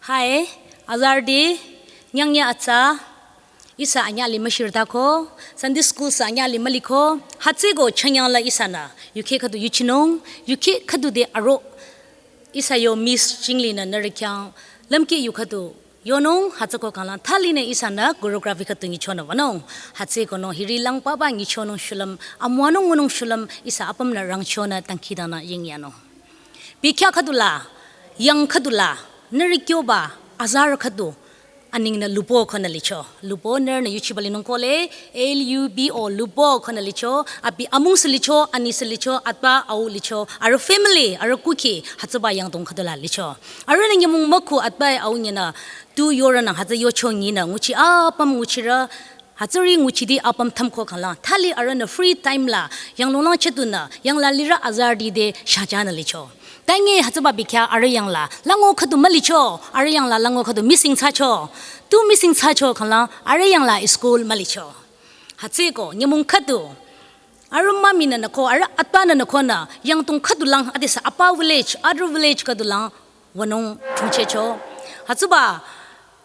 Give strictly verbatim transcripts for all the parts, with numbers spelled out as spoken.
Hi, azarüti, nyangnya atsa, ihsa anyahli müshirtako, Sunday school sü anyahli müliko, hütsüeko chanyangla ihsanü, yukhi khüdu yuchinung, yukhi khüdu te aro, ihsa yo Miss Chingli nü nührü khyang, lümkhi yu khüdu yonung, hütsüeko khanglang thali nü ihsanü choreography khüdu nyichonü wünung, hütsüeko nü hiri lang papa nyichonung shulüm, amüwanung ngunung shulüm, ihsa apümnü rangchonü dangkhidangnang yingyanung. Bikhyah khüdula, yang khüdula, nührü kyoba, azarü khüdu, aningnü Lubo konü licho. Lubo nührünü yuchiba linung kohle, L U B O, Lubo konü licho, abi amung sü licho, ani sü licho, atba au licho, arüh family, arüh kukhi, hütsüba yangdong khüdula licho. Arühnü nyümong müku atba au nyinü, tu yorünang hütsü yocho nyinü, nguchi apüm nguchirü, hütsüri nguchiti apüm thümko khanglang, thali arühnü free time la, yanglonglang chedunü, yangla lirü azarüti te shajanü licho. Tangi hütsüba bikhyah arüh yangla, lango khüdu mülicho, arüh yangla lango khüdu missing thsacho. Tu missing thsacho khanglang, arüh yangla school mülicho. Hütsüeko, nyümong khüdu, arüh mümünü nüko, arüh atbanü nükonü, yangdong khüdulang, adesü apa village, other village khüdulang, wünung chungchehcho. Hütsüba,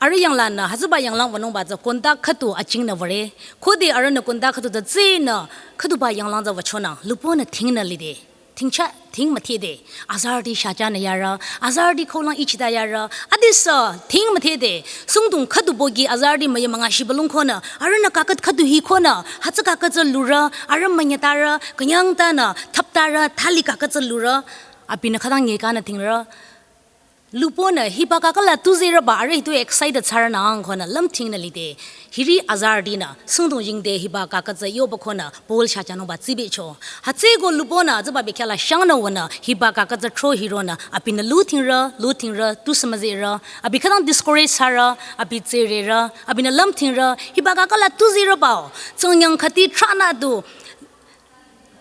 arüh yanglanü, hütsüba yanglang wünungba tsü conduct khüdu achingnü würe. Khode arühnü conduct khüdu tsü tsinü, khüduba yanglang tsü wüchonang, Lubonü dhingnü lide. Dhingcha, dhing müdhede. Azarüti shajanü yarü, azarüti kholang ichida yarü, adesü, dhing müdhede. Sungdong khüdu bogi azarüti müyü müngashiba lung konü, arühnü kakhat khüdu hi konü, hütsü kakhat tsü lurü, arüh münyatarü, künyangtanü, thaptarü, thali kakhat tsü lurü, abinü khütang nyekanü dhingrü. Lubonü hiba kakala tuzerüba arüh hi tu excited thsarünang konü lümdhingnü lide. Hiri azarütinü sungdong yingde hiba kakhat tsü yoba konü ball shajanungba tsibecho. Hütsüeko Lubonü tsüba bikhyah la shangnü wünü hiba kakhat tsü throw hironü abinü lu dhingrü, lu dhingrü, tusü müzerü, abi khütang discourage thsarü, abi tsererü, abinü lümdhingrü, hiba kakala tuzerübao. Tsüngyang khüti thranü du,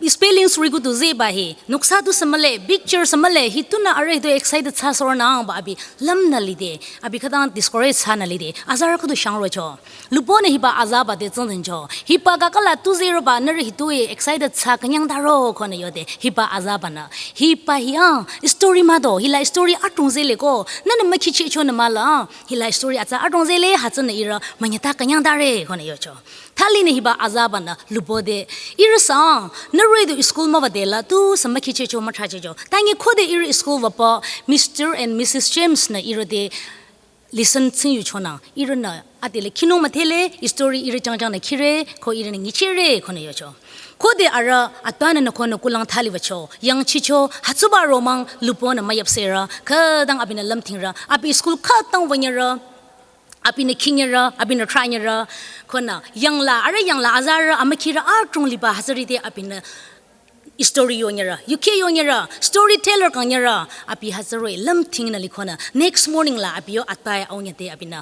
spelling suri kudu zeba hi, noksa tusü mühle, picture sü mühle, hi tunü arüh hi tu excited thsasoronangba abi lümnü lide, abi khütang discourage thsanü lide, azarü khüdu shangrocho. Lubonü hiba azaba te tsingdhingcho. Hiba kakala tuzerüba nührü hi tu-i excited thsa künyangtaro konü yode, hiba azabanü. Hiba hi a, story mado, hila story adrong zeleko, nünü mükhichehchonü mahla, hila story atsa adrong zele, hütsünü ihrü münyata künyangtare konü yocho. Thalinü hiba azabanü Lubo te, ihrü sü, nührü hi tu school mübadela, tusü mükhichehcho, müthsachehcho. Tangi khode ihrü school wüpü, Mister and Missus James nü ihrü te lesson tsing yuchonang. Ihrünü adele khinung müdhele, story ihrü jangjangnü khire, ko ihrünü nyichehre, konü yocho. Khode arüh atbanü nükonü kulang thali wücho, yangchicho, hütsüba romang Lubonü müyapsehrü, khütang abinü lümdhingrü, abi school khütang wünyarü, abinü khinyarü, abinü thranyarü, konü yangla, arüh yangla azarü, amükhirü, adrong liba hütsüri te abinü story yonyarü, yukheh yonyarü, storyteller kangnyarü, abi hütsüri lümdhingnü likonü, next morning la abi yo atba-i aunye te abinü,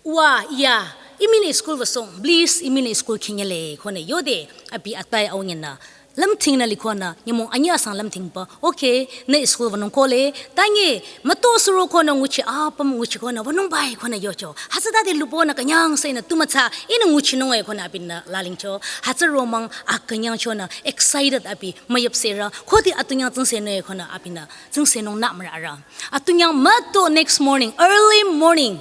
wa, ya, imini school wüsong, please, imini school khinyale, konü yode, abi atba-i aunyenü, lümdhingnü likonü, nyümong anyüh asang lümdhingba, okay, nü school wünung kohle, tangi, müto suro konü nguchi apüm nguchi konü wünungba-i konü yocho. Hütsütade Lubonü künyangsenü tu mütsa, ihnü nguchinung-e konü abinü lalingcho. Hütsü romang akünyangchonü excited abi müyapsehrü. Khode atunyang tsingsenung-e konü abinü tsingsenung nü mürarü. Atunyang müto next morning, early morning.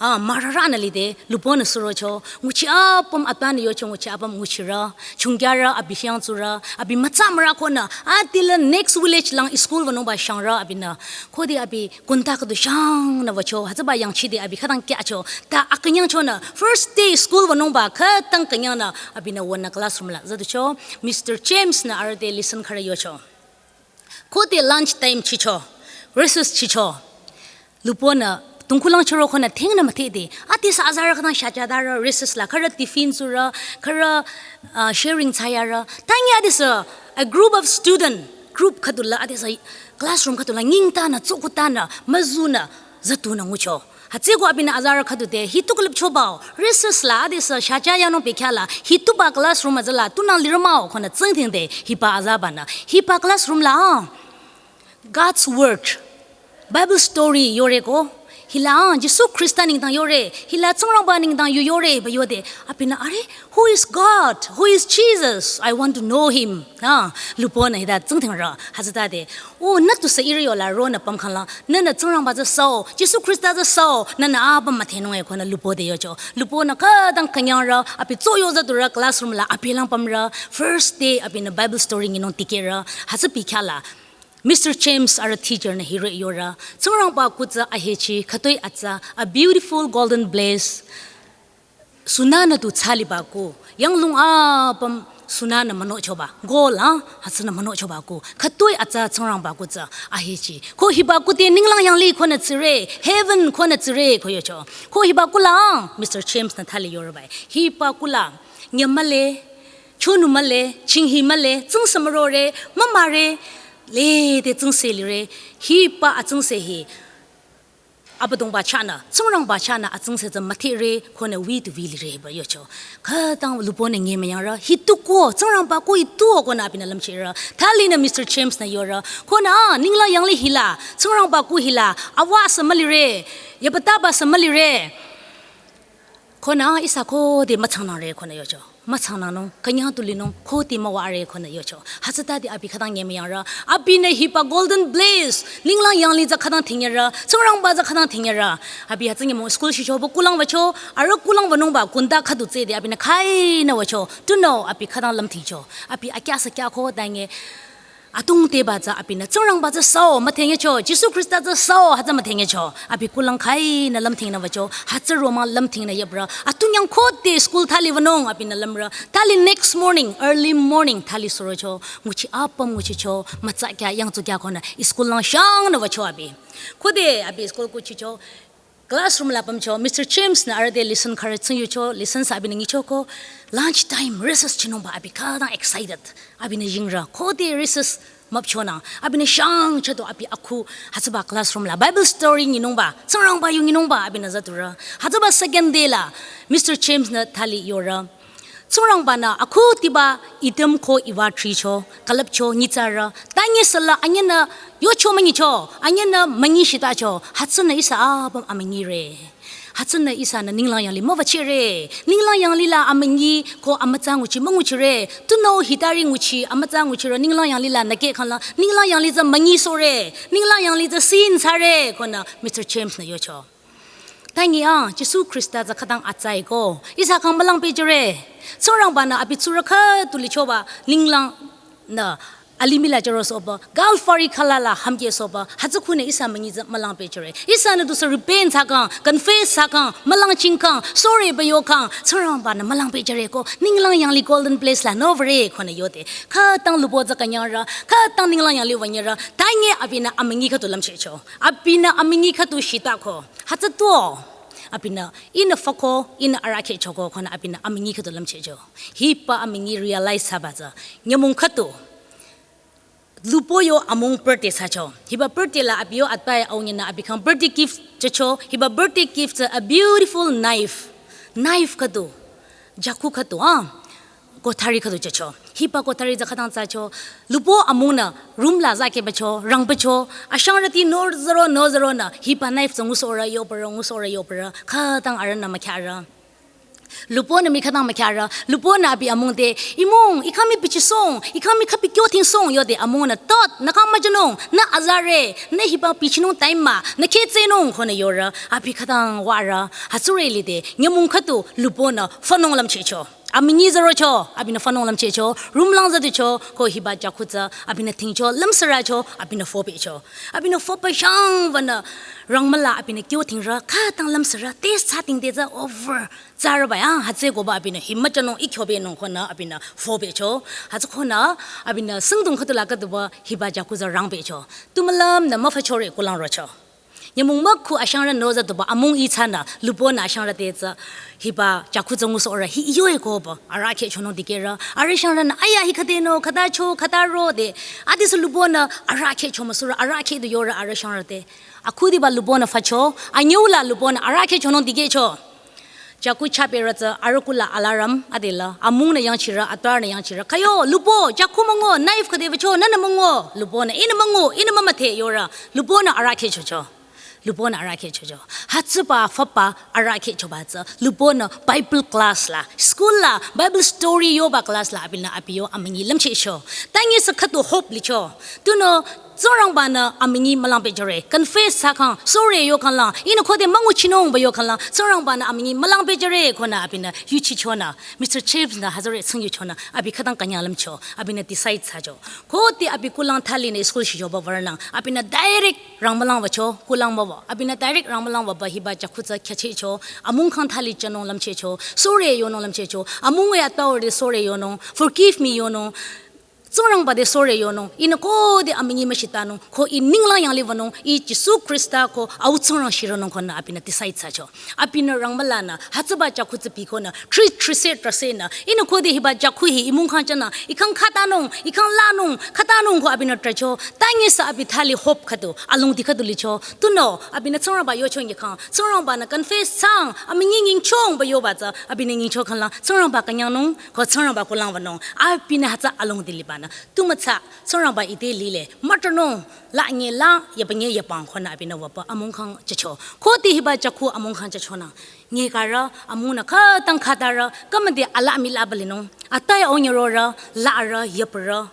A, mürarünü lide, Lubonü surocho, nguchi apüm atbanü yocho nguchi apüm nguchirü, chungkyarü, abi hiang tsurü, abi mütsa mürü konü, adila next village lang school wünungba shangrü abinü. Khode abi kunta khüdu shangnü wücho, hütsüba yangchide abi khütang kyacho, ta akünyangchonü, first day school wünungba khütang künyangnü, abinü wünü classroom la züducho, Mister James nü arüh te lesson khürü yocho. Khode lunch time chicho, recess chicho. Lubonü, tungkulang chüro konü dhingnü müdhede. Adesü azarü khütang shajatarü, recess la, khürü tiffin tsurü, khürü, uh, sharing thsayarü. Tangi adesü, a group of student, group khüdula, adesü classroom khüdula, nyingtanü, tsokotanü, müzunü, zütunü ngucho. Hütsüeko abinü azarü khüdu te, hi tu külüpchobao, recess la, adesü shajayanung bekhyah la, hi tuba classroom azala, tunang lirü mah-o konü tsingdhingde, hiba azabanü, hiba classroom la, God's Word, Bible story yoreko, Hila, ah, Jisu Khrista nengdang yore, hila Tsingrangba nengdang yu yore, ba yode, abinü, are, who is God? Who is Jesus? I want to know him. Ah, luponü hita tsingdhingrü, hütsütade, o, nü tusü ihrü yola ronü pümkhangla, nünü Tsingrangba tsü süo, Jisu Khrista tsü süo, nünü apüm müdhenung-e konü lupo te yocho. Luponü khütang künyangrü, abi tso yo tsü turü classroom la, abi lang pümrü, first day abinü Bible story nyinung dikehrü, hütsü bikhala. Mister James arüh teacher nü hiri yorü, Tsingrangba kuh tsü ahechi, khütoi atsa, a beautiful golden place. Sününü tu thsaliba kuh, yanglung apüm sününü münohchoba, gold, ah, hütsünü münohchoba kuh, khütoi atsa Tsingrangba kuh tsü ahechi. Ko hiba kuh te ninglang yanglih konü tsire, heaven konü tsire ko yocho. Ko hiba kuh la, Mister James nü thali yorübai. Hiba kuh la, nyü mühle, chonu mühle, chinghi mühle, tsingse mürore, mümüre, lede tsingse lire, hiba atsingse hi. Abüdongba chahnü, Tsingrangba chahnü atsingse tsü müdhere, konü wi tu wi lire ba yocho. Khütang luponü nge müyangrü, hi tu ko, Tsingrangba kuh hi tu o konü abinü lümchirü. Thalinü Mister James nü yorü, konü, ah, ninglang yanglih hila, Tsingrangba kuh hila, awa sü mülire, yapütaba sü mülire. Konü, ah, ihsa khode mütsangnangre konü yocho. Mütsangnangnung, künyang tu linung, khode müware konü yocho. Hütsütade abi khütang nge müyangrü. Abinü hiba golden place, ninglang yanglih tsü khütang dhingyarü, Tsingrangba tsü khütang dhingyarü. Abi hütsü nyümong school shichoba kulang wücho, arüh kulang wünungba kunda khüdu tsede abinü khainü wücho. Tunüo abi khütang lümdhingcho. Abi akyah sü kyah ko dange. Atungteba tsü abinü Tsingrangba tsü süo müdhengyecho, Jisu Khrista tsü süo hütsü müdhengyecho. Abi kulang khainü lümdhingnü wücho, hütsü romang lümdhingnü yaprü. Atunyang khode school thali wünung abinü lümrü. Thali next morning, early morning thali surocho. Nguchi apüm nguchicho, mütsa kyah yangtsu kyah konü school lang shangnü wücho abi. Khode abi school kuchicho. Classroom la pümcho, Mister James nü arüh te lesson khürü tsing yucho, lesson sü abinü nyichoko, lunch time, recess chinungba abi khütang excited, abinü yingrü, khode recess müpchonang, abinü shang chado abi akhu, hütsüba classroom la, Bible story nyinungba, Tsingrangba yu nyinungba, abinü zaturü, hütsüba second day la, Mister James nü thali yorü, Tsingrangbanü akhudiba Adam ko Eva thricho, külüpcho, nyitsarü. Tanye süla anyünü yocho münyicho, anyünü münyi shitacho, hütsünü ihsa apüm amünyire. Hütsünü ihsanü ninglang yanglih müwüchire. Ninglang yanglih la amünyi ko amütsa nguchi münguchire. Tunüo hitari nguchi amütsa nguchire. Ninglang yanglih la nükeh khangla. Ninglang yanglih tsü münyi sore. Ninglang yanglih tsü sin sare. Konü Mister James nü yocho. Tangi ah, Jisu Khrista tsü khütang atsa-i ko. Ihsa khyang mülang pehjüre. Tsingrangbanü abi tsurü khüdu lichoba, ninglang nü alimih la jürosohba, Calvary khala la hamkehsohba, hütsü khunü ihsa münyi tsü mülang pehjüre. Ihsanü tusü repent thsakhang, confess thsakhang, mülang chingkhang, sorry ba yokhang, Tsingrangbanü mülang pehjüre ko, ninglang yanglih golden place la nüwüre konü yode. Khütang lupo tsü künyangrü, khütang ninglang yanglih wünyirü, tangi abinü amünyi khüdu lümchehcho. Abinü amünyi khüdu shitako. Hütsü tuo, abinü, ihnü füko, ihnü arahkheh choko, konü abinü amünyi khüdu lümchehcho. Hiba amünyi realize thsaba tsü, nyümong khüdu. Lupo yo amung birthday thsacho. Hiba birthday la abi yo atbaya aunyenü abi khyang birthday gift jücho. Hiba birthday gift tsü a beautiful knife. Knife khüdu. Jakhu khüdu, ah. Kothari khüdu jücho. Hiba kothari tsü khütang thsacho. Lupo amungnü room la zahkehbacho, rangbacho. Ashangrüti nozaro, nozaronü. Hiba knife tsü ngusohrü, yohpürü, ngusohrü, yohpürü. Khütang arühnü mükhyarü. Luponü mii khütang mükhyarü. Luponü abi amung te, imung, I khyang mii bichisohng, I khyang mii khübi kyothingsohng, yode amungnü, tot, nü khyang müjünung, nü azare, nü hiba bichinung time mah, nü kheh tsehnung, konü yorü. Abi khütang warü. Hütsüri lide, nyümong khüdu, luponü, fünung lümchehcho. Amünyi zarocho, abinü fünung lümchehcho, room lang zatucho, ko hiba jakhu tsü, abinü dhingcho, lümsüracho, abinü fopehcho. Abinü fopehshang wünü, rangmüla abinü kyothingrü, khütang lümsüra, taste thsating te tsü over, tsarüba ya, hütsükoba abinü hi müjünung, I khyopehnung konü, abinü fopehcho. Hütsü konü, abinü singdong khüdu la khüduba, hiba jakhu tsü rangpehcho. Tu mülümnü müfachore kulang rocho. Nyümong mükhu ashangrü nozatuba amung I thsanü, luponü ashangrü te tsü, hiba jakhu tsü ngusohrü, hi I yo-e koba, arahkheh chonung dikehrü, arüh shangrünü, aya hi khüdenü, khüta cho, khüta ro de, adesü luponü, arahkheh cho müsurü, arahkheh du yorü, arüh shangrü te. Akhudiba luponü fücho, anyüu la luponü, arahkheh chonung dikehcho. Jakhu chapürü tsü arüh kuh la alarm adela, amungnü yangchirü, atparünü yangchirü. Khayo, lupo, jakhu müngo, knife khüde wücho, nünü müngo, luponü, ihnü müngo, ihnü mümüdhe yorü, luponü arahkheh chocho. Lubonü arahkheh chocho. Hütsüba füba arahkheh choba tsü. Lubonü Bible class la, school la, Bible story yoba class la abinü abi yo amünyi lümchehcho. Tanyisü khüdu hope licho. Tunüo Tsingrangbanü amünyi mülang pehjüre. Confess thsakhang, sorry yokhang lang. Ihnü khode münguchinungba yokhang lang. Tsingrangbanü amünyi mülang pehjüre konü abinü yuchichonü. Mister Chips nü hütsüri tsing yuchonü. Abi khütang künyang lümcho. Abinü decide thsacho. Khode abi kulang thalinü school shichoba würnang. Abinü direct rangmülang wücho, kulang müwü. Abinü direct rangmülang wüba hiba jakhu tsü khyachehcho, amung khang thali jünung lümchehcho, sorry yonung lümchehcho, amung ya taori sorry yonung, forgive me yonung, Tsingrangba te sorry yonung, ihnü khode amünyi müshitanung, ko ih ninglang yanglih wünung, ih Jisu Khrista ko au Tsingrang shironung konü abinü decide thsacho. Abinü rangmülanü, hütsüba jakhu tsü bikonü, three, three se, three se nü. Ihnü khode hiba jakhu hi, imung khang jünü, ikhang khatanung, ikhang lanung, khatanung ko abinü trahcho. Tanyisü abi thali hope khüdu, alongdi khüdu licho. Tunüo, abinü Tsingrangba yocho nyikhang, Tsingrangbanü confess thsang, amünyi nyingchongba yoba tsü, abinü nyingcho khang lang, Tsingrangba künyangnung, ko Tsingrangba kulang wünung. Abinü hütsü alongdi libanü. Tumütsa, Tsingrangba ite lile, mütronung, la nye la, yaba nye yapang konü abinü wüba amung khang jücho. Khode hiba jakhu amung khang jüchonü. Nyikarü, amungnü khütang khatarü, kümüde ala amila balinung. Ataya onyarorü, larü, yaparü.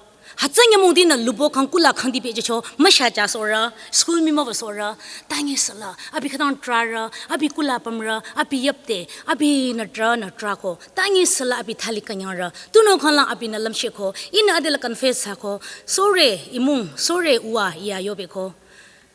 Hütsü nyümong dinü lubo khang kula khang di pehjücho, müsha jasorü, school mii müwüsorü. Tanyisüla, abi khütang trahrü, abi kula pümrü, abi yapde, abinü trahnü trahko. Tanyisüla abi thali künyangrü. Tunüo khang lang abinü lümchehko, ihnü adela confess thsako. Sorry, imung, sorry, uwa, iya yobeko.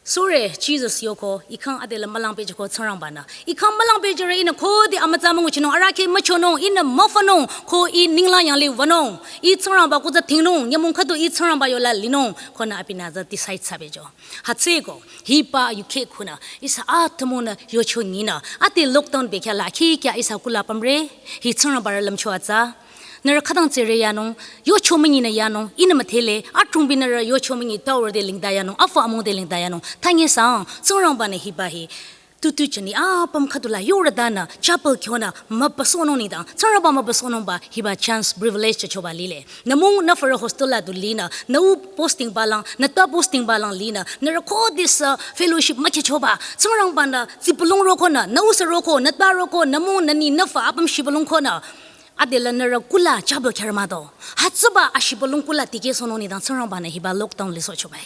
Sorry, Jesus yoko, ikhang adela mülang pehjüko Tsingrangbanü. Ikhang mülang pehjüre ihnü khode amütsa münguchinung, arahkheh müchonung, ihnü müfünung, ko ih ninglang yanglih wünung. Ih Tsingrangba kuh tsü tingnung, nyümong khüdu ih Tsingrangba yola linung, konü abinü tsü decide thsa pehjo. Hütsüeko, hiba yukheh khunü, ihsa atümungnü yocho nyinü, ade lockdown bekhyah la khikya ihsa kula pümre, hi Tsingrangbarü lümcho atsa. Nührü khütang tsere yanung, yocho münyinü yanung, ihnü müdhele, atungbinürü yocho münyi taorü te lingda yanung, afü amung te lingda yanung, tanyisang, Tsingrangbanü hiba hi. Tutu jüni apüm khüdula yorüdanü, chapel kyonü, mübüsohnung nengdang, Tsingrangba mübüsohnungba, hiba chance privilege jüchoba lile. Nümung nüfürü hostel la du linü, nüu posting balang, nüta posting balang linü, nührü khodesü fellowship mükhehchoba, Tsingrangbanü, tsipülung rokonü, nüusü roko, nüta roko, nümung nüni nüfü apüm shibülung konü. Adela nührü kula chapel khyarü mado. Hütsüba ashibülung kula tikehsohnung nengdang Tsingrangbanü hiba lockdown lisohchobae.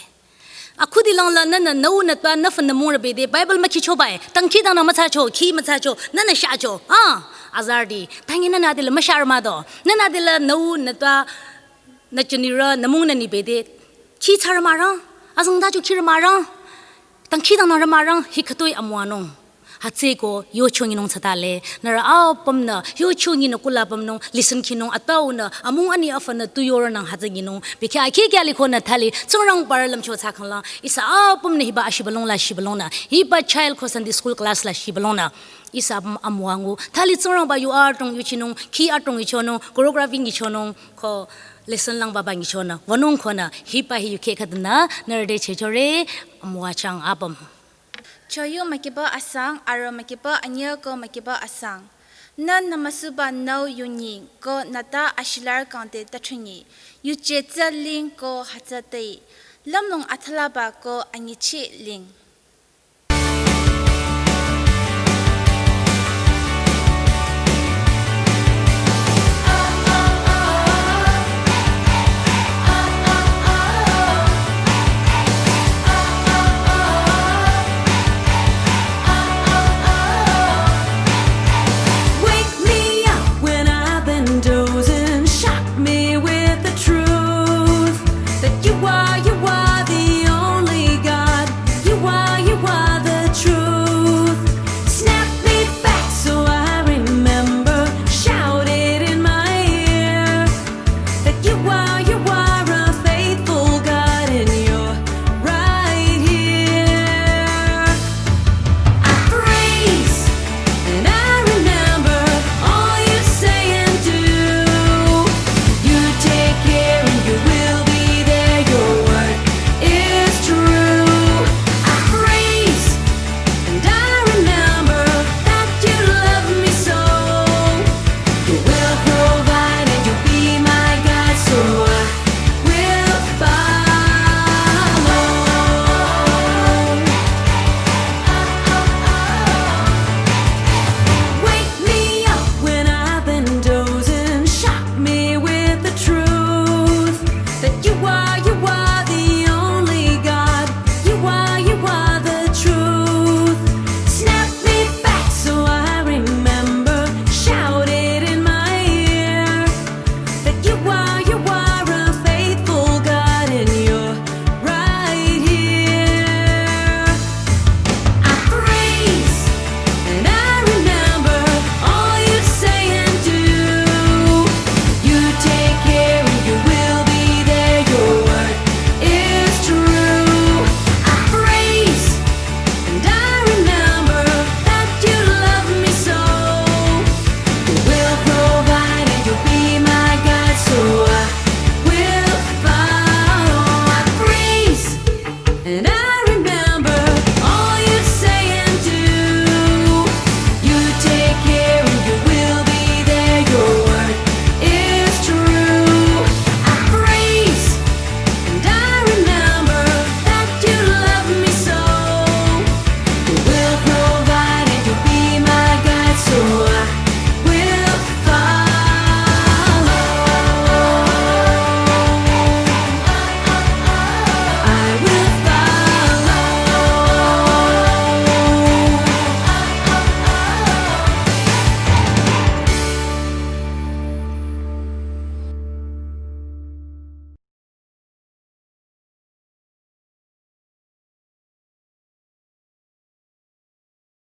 Akhudi langla nünü nüu nüta nüfü nümungrü bede Bible mükhehchobae. Dangkhidangnang müthsacho, khi müthsacho, nünü shacho. Ah, azarüti. Tangi nünü adela müsharü mado. Nünü adela nüu nüta nü jünirü nümung nüni bede. Khi thsarü mürang. Azangtacho khirü mürang. Dangkhidangnangrü mürang hi khütoi amüwanung. Hütsüeko yocho nyinung thsatale, nührü apümnü, yocho nyinü kula pümnung, listen khinung, ataonü, amung ani afünü tu yorünang hütsü nyinung, bekhyah akhikya likonü thali, Tsingrangbarü lümcho thsakhangla, ihsa apümnü hiba ashibülung la shibülungnü, hiba child ko Sunday school class la shibülungnü, ihsa apüm amüwangu, thali Tsingrangba yu adrong yuchinung, khi adrong yuchonung, choreography nyichonung, ko lesson langbaba nyichonü, wünung konü, hiba hi yukheh khüdunü, nührü te chehchore, amüwachang apüm. Choyu mükiba asang, aro mükiba anyü ko mükiba asang. Nü nümüsuba nüu yunying ko nüta ashilar kangte tachungi. Yuje tsü ling ko hütsü tei. Lümlong athalaba ko anyichi ling.